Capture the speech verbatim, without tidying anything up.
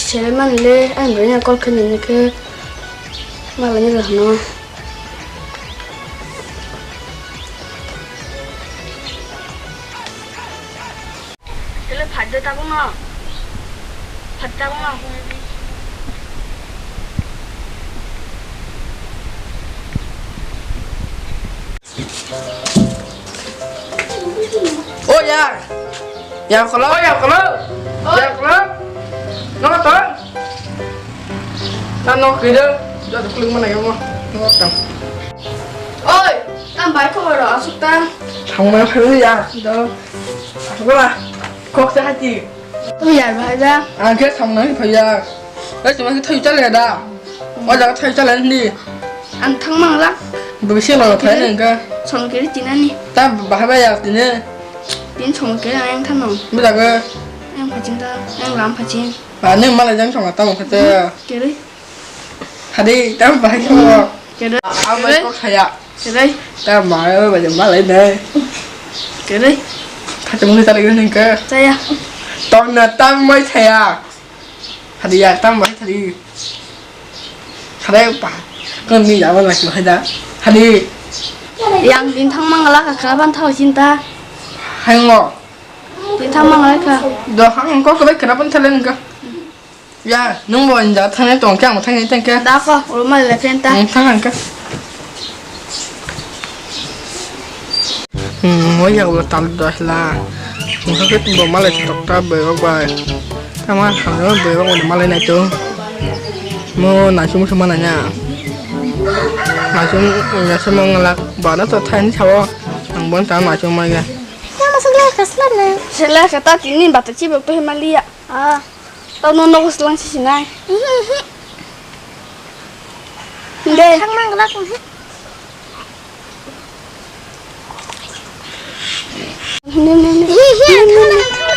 Sele mani le, ang bini call khe nini khe malai ni rwhano. Sele phai de tabuk no. Phai tabuk no. O yar. Yar kholo, yar kholo. Yar kholo. Nono to. Na nok kida. Jadu kuling mana yamo. Nok to. Oi, tam bai khobor asuk ta. Thangma khali ya. Do. Asuk la. Kok sa hati. Twi yar bai da. Ang khe samnai phaiya. Oi, tuma khe thai chale da. O jaga thai chale ni. Ang thang mang la. Bo se lo phai nang ka. Song kiri tinani. Ta bahai ba ya tine. Tin song kiri ang thang nang. Bo jaga. Ang phaching ta, ang lam phaching. Ba ne malai jang song ta mo khate. Kiri. Hadi, tam bahai ko. Kiri. Amai ko khaya. Kiri. Tam bahai ba je malai ne. Kiri. Khatung ni tali nang ka. Saya. Tong na tam mai saya. Hadi ya, tam bahai hadi. Hadi pa. Kon ni ya wala ki hada. Hadi. Yang din thang mang la ka kra ban thao chin ta. Hango. Din thang mang la ka. Do hang ko ko kra ban thalen ka. Ya, nung bo inja thang tong kya mo thang tang kya. Da ko, ro ma le pen ta. Thang ka. Hmm, mo ya ulo tal do hla. Mo khe bo malai tok ta bai ok bai. Tama hamno bai ok bai malai nai to. Mo na chum chum malai na. Na chum ya chum ngala ba na to thai ni chawo. Ang bon ta na chum mai ga. Ya ma sala ka sala na. Sala ka ta tini ba ta chi bok to himaliya. Ah. Tau no nogo slang si sinai. Deh. Thang mang lak. Nim, nim, nim.